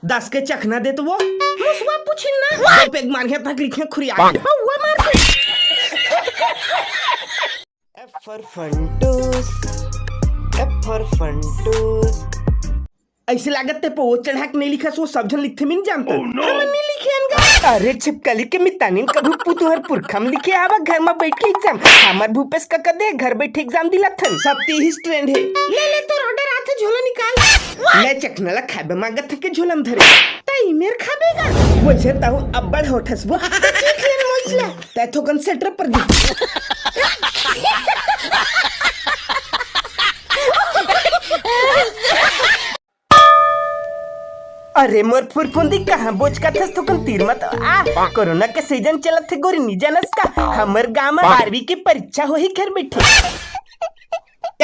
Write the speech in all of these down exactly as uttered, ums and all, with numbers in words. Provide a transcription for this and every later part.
दस के चखना दे तो वो। मुसवा पूछिन ना। दो पेग मार के तक लिखे खुरिया। पौवा मार के। F for Funtoos, F for Funtoos। ऐसे लागत ते पौवा चढ़ा के नहीं लिखस, वो सब झन लिखथे, मैं नहीं जानता। Oh, no! हमन नहीं लिखे हन गा। अरे छिपकली के मितानिन, कभू पुतुहर पुरखा म लिखे आवा घर म बैठ के एग्जाम। हमर भूपेश कका दे घर बैठे एग्जाम दिलाथन। सब ती ही स्टैंड हे। ले ले, तोर ऑर्डर आथे, झोला निकाल। मैं चखना ला खाबे मांगत हे के झोला म धरे। तई मेर खाबे गा। वैसे ताहू अब्बड़ होठस वो। त चीख ले मोइच ला। तै थोकन सेटर पर दे। अरे मोर फुरफुंदी, कहाँ बोचकाथस थोकन तीर मत आ। कोरोना के सीजन चलत हे गोरी, नी जानस का? हमर गांव म बारहवीं के परीक्षा होही घर बैठे।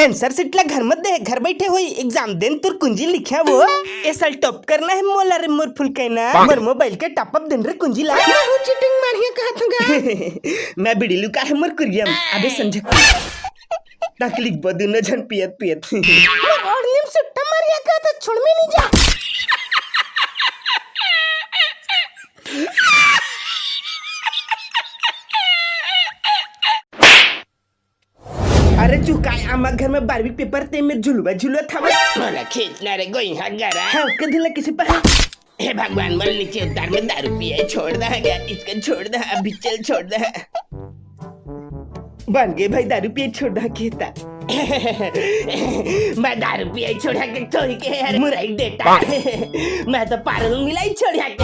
आंसर शीट ला घर मत दे, घर बैठे होई एग्जाम देन तोर कुंजी लिख्या वो। ए साल टॉप करना हे मोला रे मोर फुलकैना। मोर मोबाइल के टॉप अप देन रे कुंजी ला। मैं हूँ चीटिंग मारिया कहत हूँ गा। मैं बीड़ी लुका हे मोर कुरिया म। अबे संझक तक लिखबो दुनो झन पियत पियत। मोर ओढ़नी म सुट्टा मारिया कहत हूँ, छोड़ में नहीं जा। अरे चुकाय, आमा घर में बारहवीं पेपर ते में झुलवा झुलत हवस। मोला खींचना रे गोइहा गरा। हाँ, कदे ला किसी पर। हे भगवान, मोला नीचे उतार, मैं दारू पिए छोड़ दा है क्या? इसका छोड़ दा, अभी चल छोड़ दा। बन गए भाई, दारू पिए छोड़ दा केता। मैं दारू पिए छोड़ा के छोड़ के यार मुरई डेटा। मैं तो पारुल मिलाई छोड़ा के।